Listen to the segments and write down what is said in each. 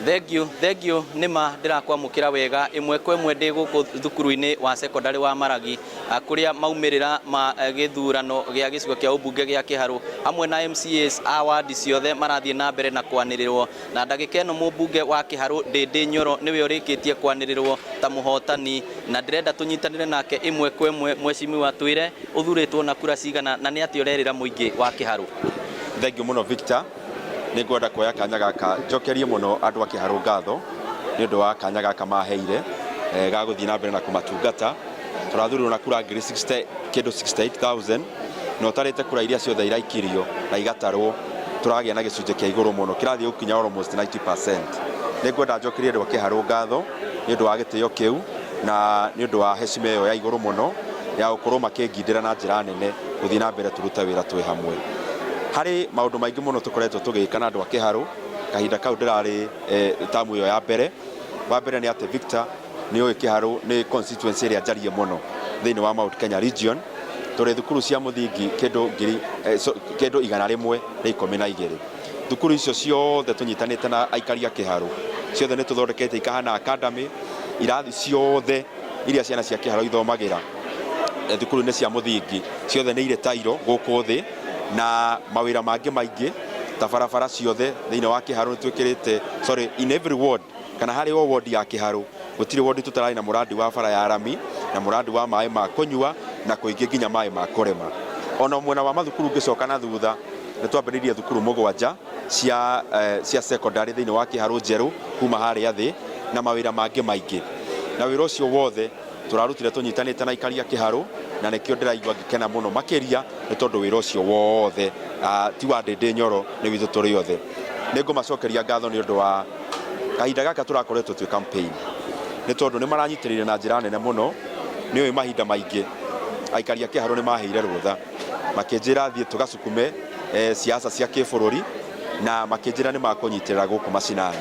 Thank you, thank you. Nĩma ndĩrakwamũkĩra wega ĩmwe kwa ĩmwe ndĩ gũkũ thukuru-inĩ wa cekondarĩ wa Maragi, kũrĩa maumĩrĩra ma gĩthurano gĩa gĩcigo kĩa ũmbunge gĩa Kĩharũ hamwe na MCAs a wandi ciothe marathiĩ na mbere na kwanĩrĩrwo. Na ndagĩka ĩno mũmbunge wa Kĩharũ Ndĩndĩ Nyoro nĩwe ũrĩkĩtie kwanĩrĩrwo ta mũhotani, na ndĩrenda tũnyitanĩre nake ĩmwe kwa ĩmwe. Mweshimiwa, twĩre ũthurĩtwo na kura cigana na nĩ atĩa ũrerĩra mũingĩ wa Kĩharũ? Thengiũ mũno, Victor. Nĩ ngwenda kuoya kanya gaka njokerie mũno andũ a Kĩharũ ngatho nĩ ũndũ wa kanya gaka maheire ga gũthiĩ na mbere na kũmatungata. Tũrathurirwo na kura ngiri 60 kĩndũ 68,000, na ũtarĩte kura iria ciothe iraikirio na igatarwo, tũragĩa na gĩcunjĩ kĩa igũrũ mũno kĩrathiĩ gũkinya almost 90%. Nĩ ngwenda njokerie andũ a Kĩharũ ngatho nĩ ũndũ wa gĩtĩo kĩu na nĩ ũndũ wa heshima ĩyo ya igũrũ mũno ya gũkorwo makĩngindĩra na njĩra nene gũthiĩ na mbere tũrute wĩra twĩ hamwe. Harĩ maũndũ maingĩ mũno tũkoretwo tũgĩka na andũ a Kĩharũ kahinda kau ndĩrarĩ tamu ĩyo ya mbere. Wa mbere nĩ atĩ, Victor, nĩ ũĩ Kĩharũ nĩ constituency ĩrĩa njarie mũno thĩinĩ wa Mount Kenya region. Tũrĩ thukuru cia mũthingi kĩndũ ngiri kĩndũ 112. Thukuru icio ciothe tũnyitanĩte na aikari a Kĩharũ, ciothe nĩ tũthondekete ikahana academy. Irathi ciothe iria ciana cia Kĩharũ ithomagĩra thukuru-inĩ cia mũthingi ciothe nĩ irĩ tairo gũkũ thĩ, na mawĩra mangĩ maingĩ ta barabara ciothe thĩinĩ wa Kĩharũ nĩ twĩkĩrĩte, sorry, in every ward kana harĩ o ward ya Kĩharũ gũtirĩ ward tũtararĩ na mũrandi wa bara ya rami na mũrandi wa maĩ ma kũnyua na kũingĩ nginya maĩ ma kũrĩma. Ona mwena wa mathukuru, ngĩcoka na thutha, nĩ twambĩrĩirie thukuru mũgwanja cia secondary thĩinĩ wa Kĩharũ njerũ kuma harĩa thĩ, na mawĩra mangĩ maingĩ. Na wĩra ũcio wothe tũrarutire tũnyitanĩte na aikari a Kĩharũ, na nĩkĩo ndĩraigua ngĩkena mũno makĩria, nĩ tondũ wĩra ũcio wothe ti wa Ndĩndĩ Nyoro, nĩ witũ tũrĩ othe. Nĩ ngũmacokeria ngatho nĩ ũndũ wa kahinda gaka tũrakoretwo twĩ campaign, nĩ tondũ nĩ maranyitĩrĩire na njĩra nene mũno. Nĩ ũĩ mahinda maingĩ aikari a Kĩharũ nĩ maheire rũtha, makĩnjĩra thiĩ tũgacukume siasa cia kĩbũrũri, na makĩnjĩra nĩ makũnyitĩrĩra gũkũ macinani,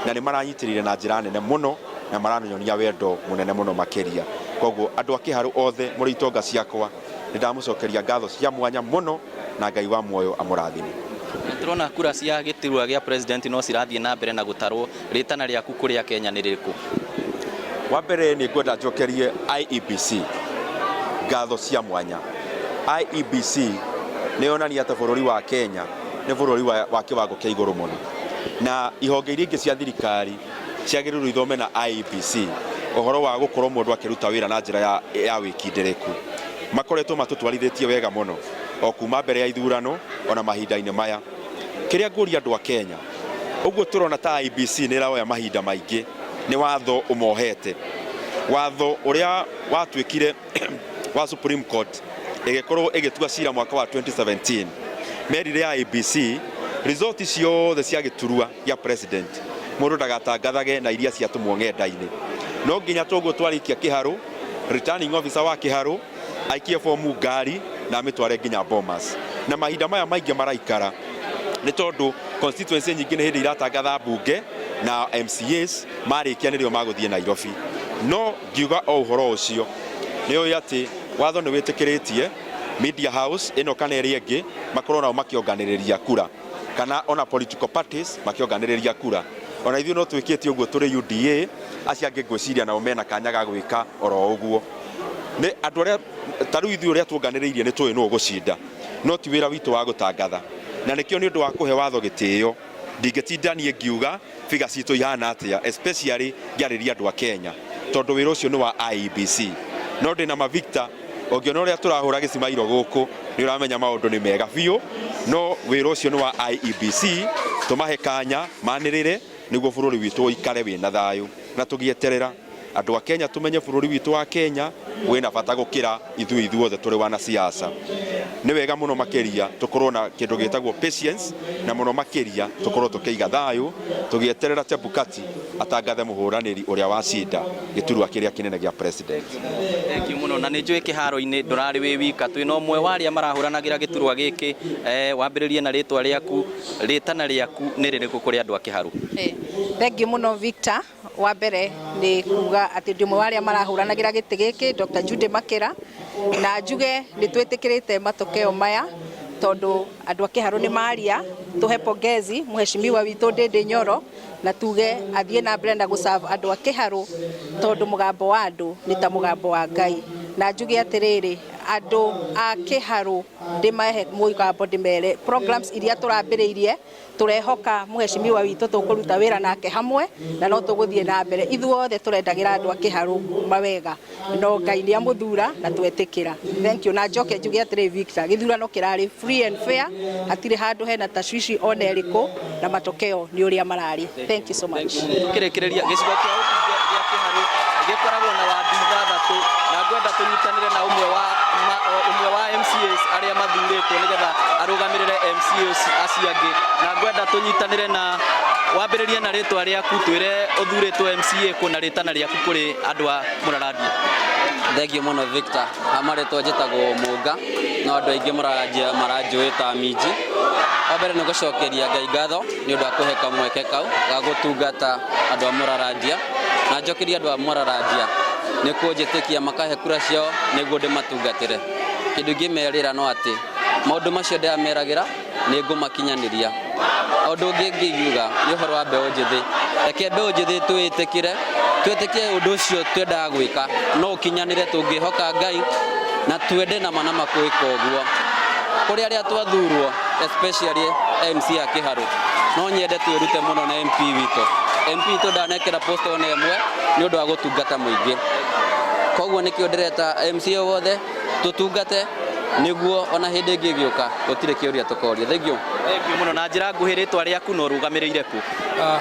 na nĩ maranyitĩrĩire na njĩra nene mũno na maranyonia wendo mũnene mũno makĩria. Koguo andũ a Kĩharũ othe mũrĩ itonga ciakwa, nĩ ndamũcokeria ngatho cia mwanya mũno, na Ngai wa muoyo amũrathime. Nĩ tũrona kura cia gĩturwa gĩa president no cirathiĩ na mbere na gũtarwo. Rĩtana rĩaku kũrĩ Akenya nĩ rĩrĩkũ? Wa mbere, nĩ ngwenda njokerie IEBC ngatho cia mwanya. IEBC nĩ yonania atĩ bũrũri wa Kenya nĩ bũrũri wa kĩwango kĩa igũrũ mũno, na ihonge iria ingĩ cia thirikari ciagĩrĩirwo ithome na IEBC ũhoro wa gũkorwo mũndũ akĩruta wĩra na njĩra ya wĩkindĩrĩku. Makoretwo matũtwarithĩtie wega mũno o kuma mbere ya ithurano ona mahinda-inĩ maya. Kĩrĩa ngũria andũ a Kenya, ũguo tũrona ta IEBC nĩ ĩraoya mahinda maingĩ, nĩ watho ũmohete. Watho ũrĩa watuĩkire wa Supreme Court ĩgĩkorwo ĩgĩtua cira mwaka wa 2017, merire IEBC result ciothe cia gĩturwa gĩa president mũndũ ndagatangathage na iria ciatũmwo ng'enda-inĩ. No nginya toguo twarĩkia Kĩharũ, returning officer wa Kĩharũ aikie bomu ngari na amĩtware nginya Bomas. Na mahinda maya maingĩ maraikara nĩ tondũ constituency nyingĩ nĩ hĩndĩ iratangatha mbunge na MCAs, marĩkia nĩrĩo magũthiĩ Nairobi. No ngiuga o ũhoro ũcio, nĩ ũĩ atĩ watho nĩ wĩtĩkĩrĩtie media house ĩno kana ĩrĩa ĩngĩ makorwo nao makĩonganĩrĩria kura, kana ona political parties makĩonganĩrĩria kura. Ona ithuĩ no twĩkĩte ũguo tũrĩ UDA, acio angĩ ngwĩciria nao mena kanya ga gwĩka oro ũguo. Nĩ andũ arĩa ta rĩu ithuĩ ũrĩa tuonganĩrĩirie nĩ tũĩ nũ ũgũcinda, no ti wĩra witũ wa gũtangatha, na nĩkĩo nĩ ũndũ wa kũhe watho gĩtĩo ndingĩtinda niĩ ngiuga figure citũ ihana atĩa, especially ngĩarĩria andũ a Kenya, tondũ wĩra ũcio nĩ wa IEBC. No ndĩna ma, Victor, ũngĩona ũrĩa tũrahũra gĩcimairo gũkũ, nĩ ũramenya maũndũ nĩ mega biũ, no wĩra ũcio nĩ wa IEBC. Tũmahe kanya manĩrĩre nĩguo bũrũri witũ ũikare wĩna thayũ, na tũgĩeterera andũ a Kenya tũmenye bũrũri witũ wa Kenya wĩna bata gũkĩra ithuĩ ithuothe tũrĩ wanasiasa. Nĩ wega mũno makĩria tũkorwo na kĩndũ gĩtagwo patience, na mũno makĩria tũkorwo tũkĩiga thayũ tũgĩeterera Chebukati atangathe mũhũranĩri ũrĩa wacinda gĩturwa kĩrĩa kĩnene gĩa president. Thank you mũno, na nĩ njũĩ kĩharo-inĩ ndũrarĩ wĩ wika, twĩna ũmwe wa arĩa marahũranagĩra gĩturwa gĩkĩ. Wambĩrĩrie na rĩtwa rĩaku, rĩtana rĩaku nĩ rĩrĩkũ kũrĩ andũ a Kĩharũ? Thank you mũno, Victor. Wa mbere nĩ kuga atĩ ndĩ ũmwe wa arĩa marahũranagĩra gĩtĩ gĩkĩ, Dr. Judy Makĩra, na njuge nĩ twĩtĩkĩrĩte matokeo maya tondũ andũ a Kĩharũ nĩ maria. Tuhe pongezi mheshimiwa witũ Ndindi Nyoro na tuge athiĩ na mbere na gũserve andũ a Kĩharũ, tondũ mũgambo wa andũ nĩ ta mũgambo wa Ngai. Na njuge atĩrĩrĩ, andũ a Kĩharũ, ndĩmahe mũgambo, ndĩmere programs iria tũrambĩrĩirie, tũrehoka mheshimiwa witũ tũkũruta wĩra nake hamwe na no tũgũthiĩ na mbere. Ithuothe tũrendagĩra andũ a Kĩharũ mawega, no Ngai nĩ amũthura na twetĩkĩra. Thank you. Na njoke njuge atĩrĩ, Victor, gĩthurano kĩrarĩ free and fair, hatirĩ handũ hena tashwishi ona ĩrĩkũ, na matokeo nĩ ũrĩa mararĩ. Thank you so much. Tukĩrĩkĩrĩria, gĩcigo kĩa ũmbunge gĩa Kĩharũ gĩkoragwo na wandi ithathatũ, na ngwenda tũnyitanĩre na ũmwe wa MCAs arĩa mathurĩtwo nĩgetha arũgamĩrĩre MCAs acio angĩ. Na ngwenda tũnyitanĩre na wambĩrĩrie na rĩtwa rĩaku, twĩre ũthurĩtwo MCA kũ na rĩtana rĩaku kũrĩ andũ a Mũrarandia. Thank you mũno, Victor. Marĩtwa njĩtagwo Mũnga, no andũ aingĩ mũraranjia maranjũĩ ta Minji. Wa mbere nĩ gũcokeria Ngai ngatho nĩ ũndũ wa kũhe kamweke kau ga gũtungata andũ a Mũraranjia, na njokerie andũ a Mũraranjia nĩ kũnjĩtĩkia makahe kura ciao nĩguo ndĩmatungatĩre. Kĩndũ ingĩmerĩra no atĩ maũndũ macio ndĩrameragĩra nĩ ngũmakinyanĩria. Ũndũ ũngĩ ngĩgiuga nĩ ũhoro wa mbeũ njĩthĩ. Reke mbeũ njĩthĩ twĩtĩkĩre, twĩtĩkie ũndũ ũcio twendaga gwĩka no ũkinyanĩre tũngĩhoka Ngai na twende nama nama gwĩka ũguo. Kũrĩ arĩa twathurwo, especially MC a Kĩharũ, no nyende twĩrute mũno na MP witũ. MP witũ ndanekĩra post ona ĩmwe nĩ ũndũ wa gũtungata mũingĩ. Koguo nĩkĩo ndĩreta MCA wothe tũtungate nĩguo ona hĩndĩ ĩngĩ ĩgĩũka gũtirĩ kĩũria tũkoria. Thank you. Thank you mũno. Na njĩra nguhĩ, rĩtwa rĩaku na ũrũgamĩrĩire kũ?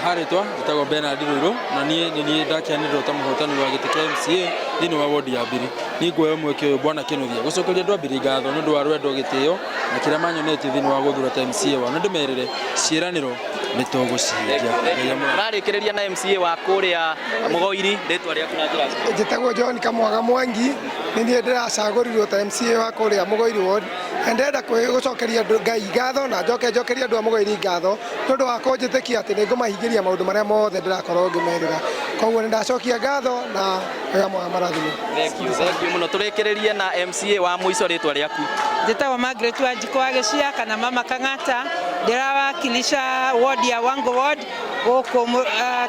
Harĩtwa njĩtagwo Bernard Rũirũ, na niĩ nĩ niĩ ndakĩanĩrĩrwo ta mũhotani wa gĩtĩ kĩa MCA thĩinĩ wa wodi ya Mbiri. Niĩ nguoya mweke ũyũ, bwana Kĩnuthia, gũcokeria andũ a Mbiri ngatho nĩ ũndũ wa rwendo, gĩtĩo na kĩrĩa manyonetie thĩinĩ wa gũthura ta MCA wao, na ndĩmerĩre ciĩranĩro nĩ tũgũcihingia. Ngai amũrathime. Ũrarĩkĩrĩria na MCA wa kũrĩa Mũgoiri, rĩtwa rĩaku na njĩra nguhĩ. Njĩtagwo John Kamwaga Mwangi, nĩ niĩ ndĩracagũrirwo ta MCA wa kũrĩa Mũgoiri ward, na ndĩrenda gũcokeria andũ Ngai ngatho na njoke njokerie andũ a Mũgoiri ngatho nĩ ũndũ wa kũnjĩtĩkia atĩ nĩ ngũmahingĩria maũndũ marĩa mothe ndĩrakorwo ngĩmerĩra. Koguo nĩ ndacokia ngatho na wega mwega marathimo. Thank you, thank you mũno. Tũrĩkĩrĩrie na MCA wa mũico, rĩtwa rĩaku. Njĩtagwo Margaret Wanjikũ wa Gĩcia kana Mama Kang'ata, ndĩrawakilisha ward ya Wango ward gũkũ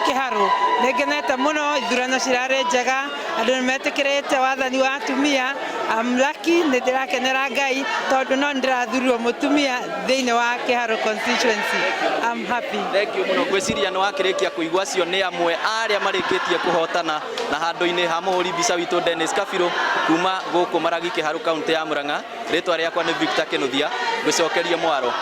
Kĩharũ. Nĩ ngenete mũno, ithurano cirarĩ njega, andũ nĩ metĩkĩrĩte wathani wa atumia. I'm lucky, nĩ ndĩrakenera Ngai tondũ no nĩ ndĩrathurirwo mũtumia thĩinĩ wa Kĩharũ constituency. I'm happy. Thank you mũno. Ngwĩciria nĩ wakĩrĩkia kũigua, acio nĩ amwe arĩa marĩkĩtie kũhotana. Na handũ-inĩ ha mũhũri mbica witũ Dennis Kabirũ, kuma gũkũ Maragi, Kĩharũ, kaunti ya Murang'a, rĩtwa rĩakwa nĩ Victor Kĩnuthia, ngũcokerie mwaro.